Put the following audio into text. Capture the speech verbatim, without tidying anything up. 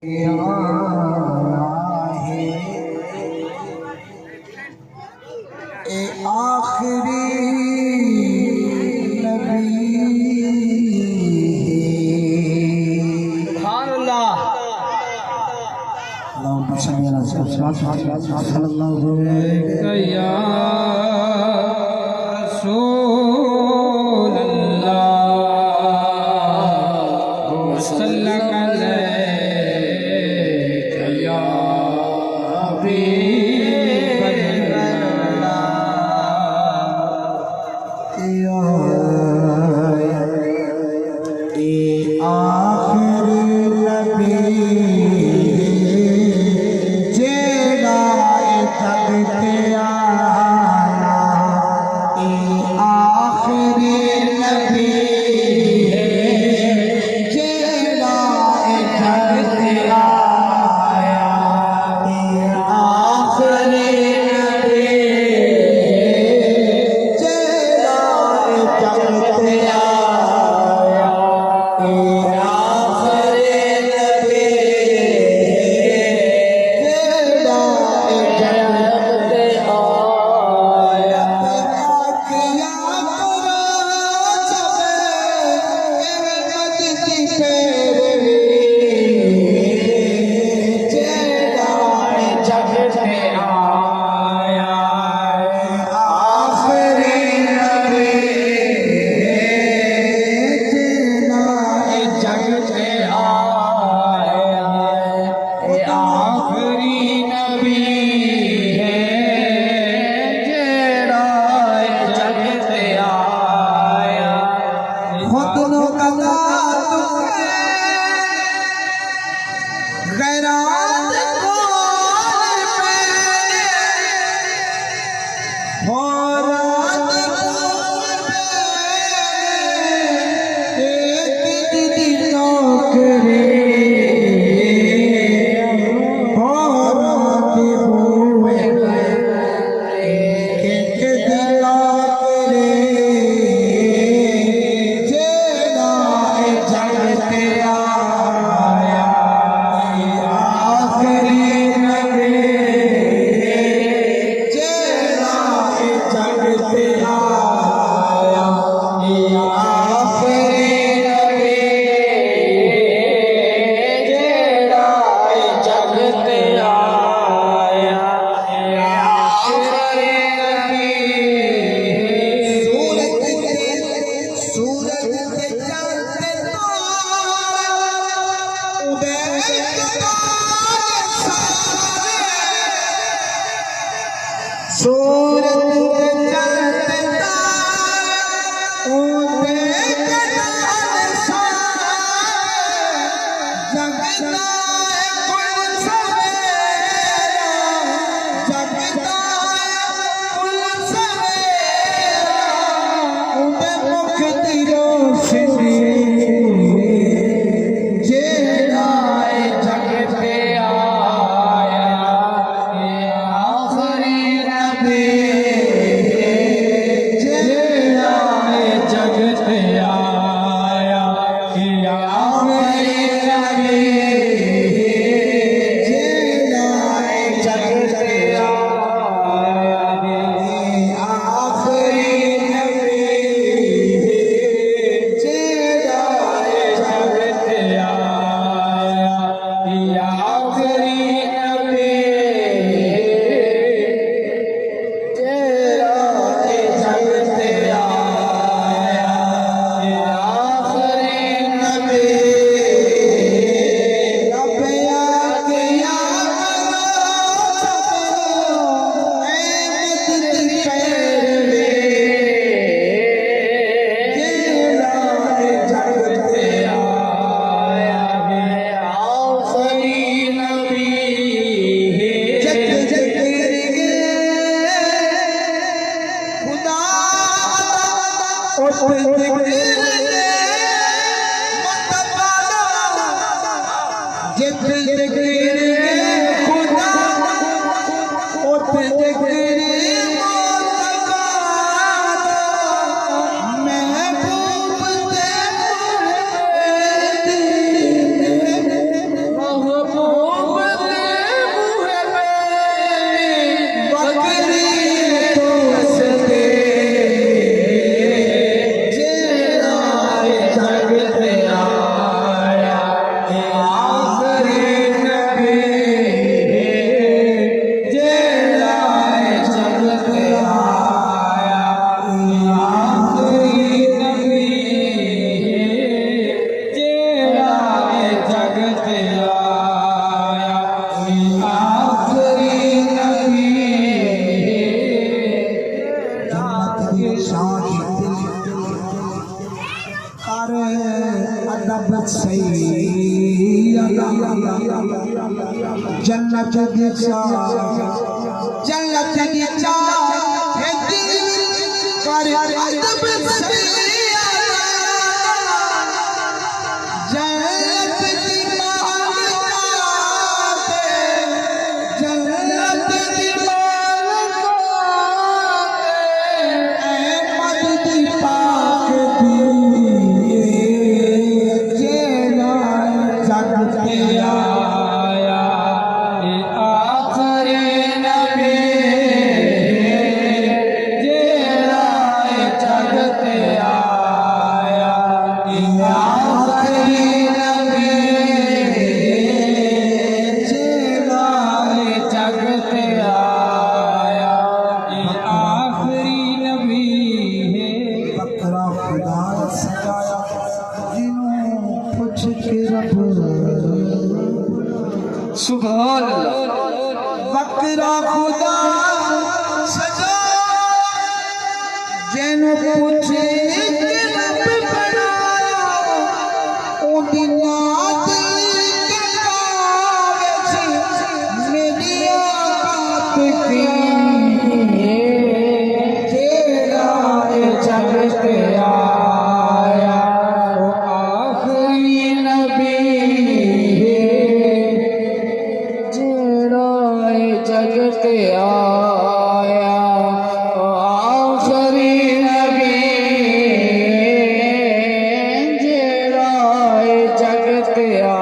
اے آخری نبی۔ سبحان اللہ۔ اللہم صلی علی سیدنا محمد صلی اللہ علیہ وسلم۔ یا رسول اللہ، وسلم علیک یا حبیب اللہ۔ یا اے آخری نبی جیڑھا اے جڳ تے آیا، اے آخری نبی ہے جیڑھا اے جڳ تے آیا، اے آخری نبی جیڑھا اے جڳ تے آیا، اے آخری نبی جیڑھا اے جڳ تے آیا۔ آکھیا قرآن سب احمد دی پیروی، جیڑھا اے جڳ تے آیا۔ آخری نبی جیڑھا اے جڳ تے آیا، اے آخری نبی ہے جیڑھا اے جڳ تے آیا۔ خود نوں قضا توں غیرات کون پے، ہو رات کون پے، اے تیݙی نوکری، ہو رات کون پے۔ ہک دل آخری جیڑھا اے جڳ تے آیا، اے آخری نبی جیڑھا اے جڳ تے آیا، اے آخری نبی جیڑھا اے جڳ تے آیا۔ سورج تے، سورج تے چندر تارے، اودے اقتدار سارے۔ سورج تے چندر تارے، اودے اقتدار سارے۔ جڳ دا اے کل سویرا، جڳ دا اے کل سویرا، اوندے مکھ دی روشنی، جیڑھا اے جڳ تے آیا، اے آخری نبی، جیڑھا اے جڳ تے آیا۔ اے آخری نبی، جیڑھا اے جڳ تے آیا۔ اے آخری نبی، جیڑھا اے جڳ تے آیا۔ اے آخری نبی، جیڑھا اے جڳ تے آیا، اے آخری نبی۔ رب آکھیا کرو سب احمد دی پیروی، جیڑھا اے جڳ تے آیا، اے آخری نبی۔ جت ذکر خدا، ات ذکر مصطفیٰ دا۔ جت ذکر خدا، ات ذکر مصطفیٰ دا۔ محبوب تے محبوب جنت دی چاہ، جنت دی چاہ، اے دل کر ادب سیالا۔ جنت دی مالکا تے، جنت دی مالکا تے، احمد دی پاک دی، جیڑھا جڳ تے آیا۔ اے آخری نبی ہے، جیڑھا اے جڳ تے آیا۔ اے آخری نبی ہے، جیڑھا اے جڳ تے آیا۔ اے آخری نبی ہے۔ بکرا خدا سجایا، جنوں پچھ کے رب۔ سبحان اللہ۔ بکرا خدا سجایا، جنوں پچھ کے رب بݨایا۔ اوندی نعت کلام وچ میݙی آقا تقی ہے، جیڑھا اے جڳ تے آیا، او آخری نبی ہے، جیڑھا اے جڳ تے آیا، او آخری نبی ہے، جیڑھا اے جڳ تے آیا۔